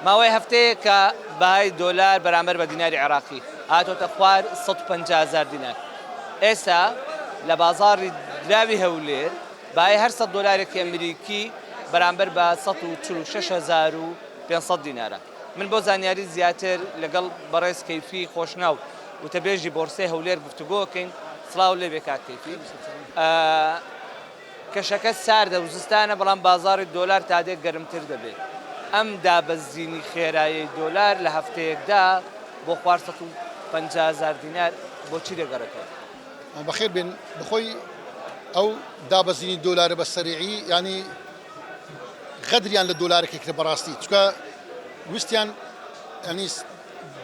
ماوەی هەفتەیەکە بەهای دۆلار بەرامبەر بە دیناری عێراقی هاتۆتە خوار 150 هەزار دینار. ئێستا لە بازاڕی دراوی هەولێر بەهای هەر 100 دۆلارێکی ئەمریکی بەرامبەر بە 146500 دینارە. من بۆ زانیاری زیاتر لەگەڵ بەڕێز کەیفی خۆشناو وتەبێژی بۆرسەی هەولێر گفتوگۆ ئەکەین. سڵاو لێبێ کاک کەیفی. کەشەکە ساردە و زستانە بەڵام بازاڕی دۆلار تادێت گەرمتر دەبێت. ئەم دابەزینی خێرایەی دۆلار لە هەفتەیەکدا بۆ خوار 150 هەزار دینار بۆچی دەگەڕێتەوە؟ بەخێر بێن. بەخۆی ئەو دابەزینی دۆلارە بە سەریعی یانی غەدریان لە دۆلارەکەی کرد بەڕاستی چونکە ویستیان ینی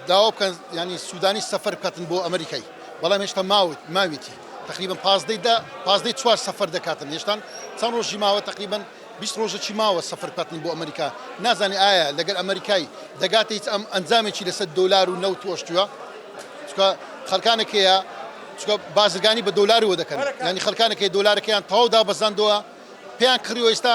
داوا بکەن ینی سوودانی سەفەر بکاتن بۆ ئەمریکای بەڵام هێشتا ماوت ماویتی تقریبا پازدەی دە پازدەی چوار سەفەر دەکاتن هێشتان چەند ڕۆژی ماوە تقریبا 20 ڕۆژەکی ماوە سەفەر بکاتن بۆ ئەمریکا نازانی ئایا لەگەر ئەمریکای دەگاتە هیچ ئەم ئەنجامێکی لەسەر دۆلار و نەوت وەشتووە چونکە خەڵکانێک هەیە چونکە بازرگانی بە دۆلارەوە دەکەن ینی خەڵکانێک هەیە دۆلارەکەیان تەواو دابەزاندووە پێیان کڕیوە ئێستا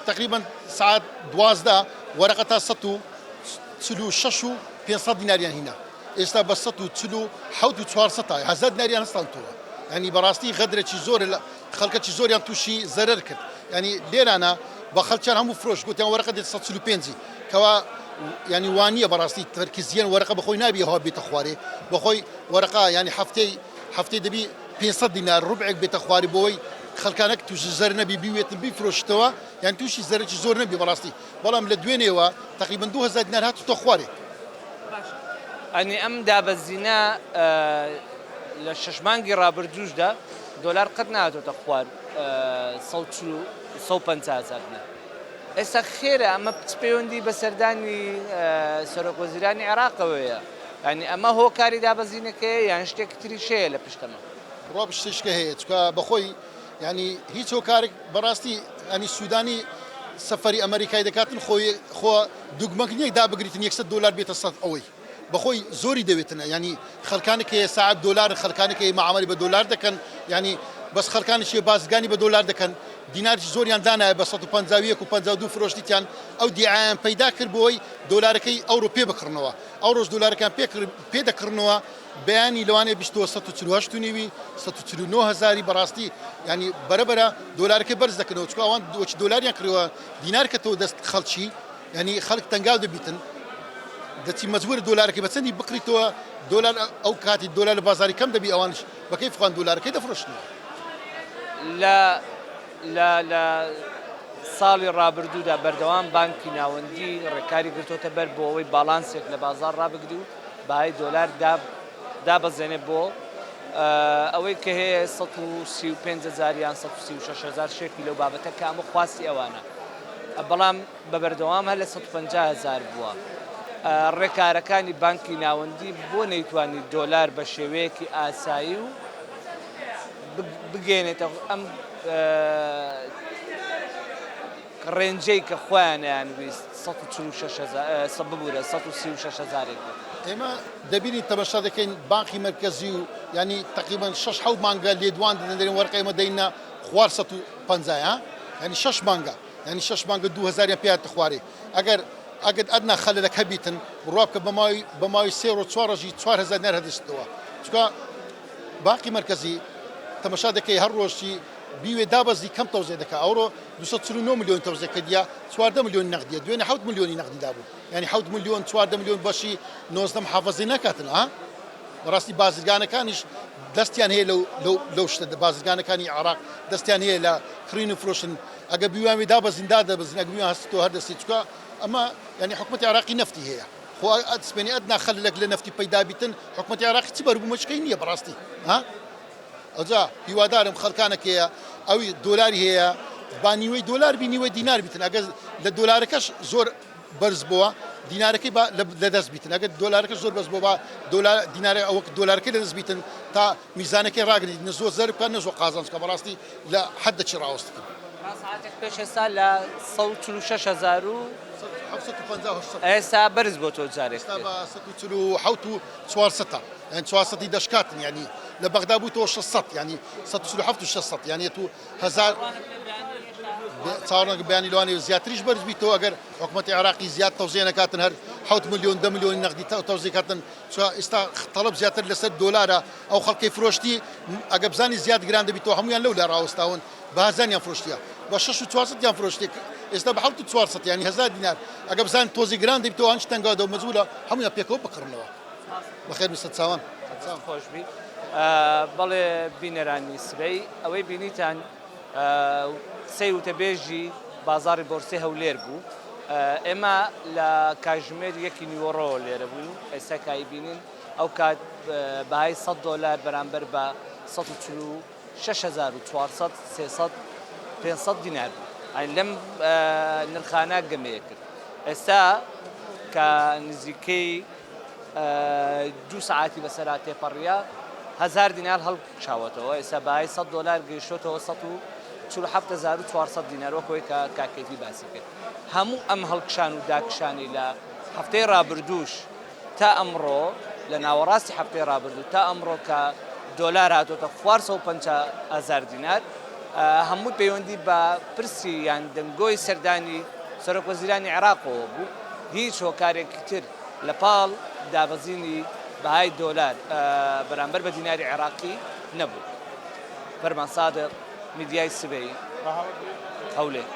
تقریبا سعات 12 وەرەقە تا 146 و 500 دیناریان هینا ئێستا بە 147 و 400 هەزار دیناریان هەستاندەوە ینی بەڕاستی غەدرێکی زۆر لە خەڵکەکی زۆریان تووشی زەرەر کرد ینی لێرانە بە خەڵکیان هەموو فرۆش گوتیان وەرەقە دێت 145 کەوا ینی وانە بەڕاستی تەرکیزیان وەرەقە بەخۆی نابی هەوا بێتە خوارێ بەخۆی وەرەقە ینی هەفتەی هەفتەی دەبی 500 دینار ڕوبعێک بێتە خواری بۆی خەڵکانەک تووشی زەر نەبی بیوێتن بیفرۆشتەوە یان تووشی زەرەکی زۆر نەبی بەڕاستی بەڵام لە دوێنێوە تقریبا 2000 دینار هاتوتە خوارێ. ئەنی ئەم دابەزینە لە شەش مانگی ڕابردووشدا دۆلار قەت نهاتۆتە خوار 150 هەزار دینار. ئێستا خێرە ئەمە چ پەیوەندی بە سەردانی سەرۆک وەزیرانی عێراقەوەیە؟ یانی ئەمە هۆکاری دابەزینەکەیە یان شتێکی تریش هەیە لە پشت ئەمە؟ ڕۆب شتێکە هەیە چکە بەخۆی ینی هیچ هۆکارێک بەڕاستی ئەنی سوودانی سەفەری ئەمریکای دەکاتن خۆی خۆ دوگمەک نییە دابگریتن یەکسەر دۆلار بێتە سەد ئەوەی بەخۆی زۆری دەوێتنە ینی خەڵکانێک هەیە ساعت دۆلار خەڵکانێک هەیە معاملی بە دۆلار دەکەن ینی بەس خەڵکانیش هەیە بازرگانی بە دۆلار دەکەن دینارێکی زۆریان دانایە بە 151 و 52 فرۆشتیان ئەو دیعایان پەیدا کرد بۆی دۆلارەکەی ئەوڕۆ پێ بکڕنەوە ئەوڕۆش دۆلارەکان پێ پێ دەکڕنەوە بەیانی لەوانەیە بیستەوە 148 و نیوی 149 هەزاری بەڕاستی ینی بەرەبەرە دۆلارەکەی بەرز دەکەنەوە چونکە ئەوان وەکی دۆلاریان کڕیوە دینار کەتەوە دەست خەڵکی یانی خەڵک تەنگاو دەبیتن دەچی مەجبورە دۆلارەکەی بە چەندی بکڕیتەوە دۆلار ئەو کاتی دۆلار لە بازاری کەم دەبی ئەوانش بە کەیف خۆیان دۆلارەکەی دەفرۆشنەوە. لە لە لە ساڵی ڕابردوودا بەردەوام بانکی ناوەندی ڕێکاری گرتۆتە بەر بۆ ئەوەی باڵانسێک لە بازاڕ ڕابگری و بەهای دۆلار دابەزێنێ بۆ ئەوەی کە هەیە 135 هەزار یان 136 هەزار شێکی لەو بابەتە کە ئەمە خواستی ئەوانە بەڵام بە بەردەوام هەر لە 150 هەزار بووە. ڕێکارەکانی بانکی ناوەندی بۆ نەیتوانی دۆلار بە شێوەیەکی ئاسایی و بگەێنێتە ئەم ڕێنجەی کە خۆیان نەیانویست 146 هەزار ببورە 136 هەزارێک بێت. ئێمە دەبینین تەمەشا دەکەین بانقی مەرکەزی و یانی تەقریبەن شەش حەوت مانگە لێدوان دەدەن دەرێن وەرقە ئێمە دەینە خوار 150 ها یانی شەش مانگە یانی شەش مانگە دوو هەزاریان پێ هاتە خوارێ ئەگەر ئەگەر ئەدنا خەلەلەک هەبیتن بڕوا بکە بە ماوەی بە ماوەی سێ ڕۆژ چوار ڕۆژی 4000 دینار هەردەچێتەوە چونکە بانقی مەرکەزی تەمەشا دەکەی هەر ڕۆژی بیوێ دابەزی کەم تەوزیع دەکا ئەوڕۆ 249 ملیۆن تەوزیع کردیە 14 ملیۆن نەقدیە دوێنێ 7 ملیۆنی نەقدی دابوو یعنی 7 ملیۆن 14 ملیۆن بەشی 19 محافظەی ناکاتن ها بەڕاستی بازرگانەکانیش دەستیان هەیە لەو لەو لەو شتە بازرگانەکانی عێراق دەستیان هەیە لە کڕین و فرۆشتن ئەگەر بیوانوێ دابەزین دادەبەزین ئەگەر بیوان هەستەوە هەر دەستی چونکە ئەمە یعنی حکومەتی عێراقی نەفتی هەیە خۆ ئەتسپێنی ئەدنا خەللەک لە نەفتی پەیدا بیتن حکومەتی عێراقی چ بەروبوومەچکەی نییە بەڕاستی ها ئەوجا هیوادارم خەڵکانێک هەیە ئەوی دۆلاری هەیە با نیوەی دۆلار بی نیوەی دینار بیتن ئەگەر لە دۆلارەکەش زۆر بەرز بووە دینارەکەی با لە دەست بیتن ئەگەر دۆلارەکە زۆر بەرز بووە با دۆلار دینارە ئەوە دۆلارەکەی لە دەست بیتن تا میزانەکەی ڕاگریت نە زۆر زەرر بکات نە زۆر قازانج بکات بەڕاستی لە حەدەکی ڕاوەستن. تا سەعاتێک پێش ئێستا لە 146 هەزار و ئێستا بەرز بۆتەوە جارێک ئێستا بە 147 و 400 یانی 400 دەشکاتن یانی لە بەغدا بووتەوە 600 یانی 147 و 600 یانی تو هەزار. چاوەڕوانەکە بەیانی لەوانەیە زیاتریش بەرز بیتەوە ئەگەر حکومەتی عێراقی زیاد تەوزیع نەکاتن هەر حەوت ملیۆن دە ملیۆنی نەقدی تەوزیع کاتن چونکە ئێستا تەڵەب زیاتر لەسەر دۆلارە ئەو خەڵکەی فرۆشتی ئەگە بزانی زیاد گران دەبیتەوە هەمویان لەو لا ڕاوەستاون بە هەزانیان فرۆشتیە بە 6 و 400 یان فرۆشتی ئێستا بە حەوت و 400 یانی هەزار دینار ئەگە بزانین تۆزی گران دەبیتەوە هەنج تەنگا دەو مەجبورە هەمویان پێکەوە بکڕنەوە. بەخێر بی سەرچاوان. دەست خۆش بی. بەڵێ بینەرانی سبەی ئەوەی بینیتان قسەی وتەبێژی بازاڕی بۆرسەی هەولێر بوو. ئێمە لە کاژمێر یەکی نیوەڕۆوە لێرە بووین و ئێستا کە ئەیبینین ئەو کات بەهای 100 دۆلار بەرامبەر بە 146400 300 500 دینار بوو. یانی لەم نرخانە گەمەیە کرد. ئێستا کە نزیکەی دوو سەعاتی بەسەرا تێپەڕییە، هەزار دینار هەڵکشاوەتەوە، ئێستا بەهای 100 دۆلار گەیشتۆتەوە 147400 دینار، وەک ئەوەی کە کاک کەیفی باسی کرد. هەموو ئەم هەڵکشان و داکشانەی لە هەفتەی ڕابردووش تا ئەمڕۆ، لە ناوەڕاستی هەفتەی ڕابردوو تا ئەمڕۆ کە دۆلار هاتۆتە خوار 150 هەزار دینار، هەمووی پەیوەندی بە پرسی یان دەنگۆی سەردانی سەرۆکوەزیرانی عێراقەوە بوو، هیچ هۆکارێکی تر لە پاڵ دابەزینی بەهای دۆلار بەرامبەر بە دیناری عێراقی نەبوو. فەرمان سادق، میدیای سبەی، هەولێر.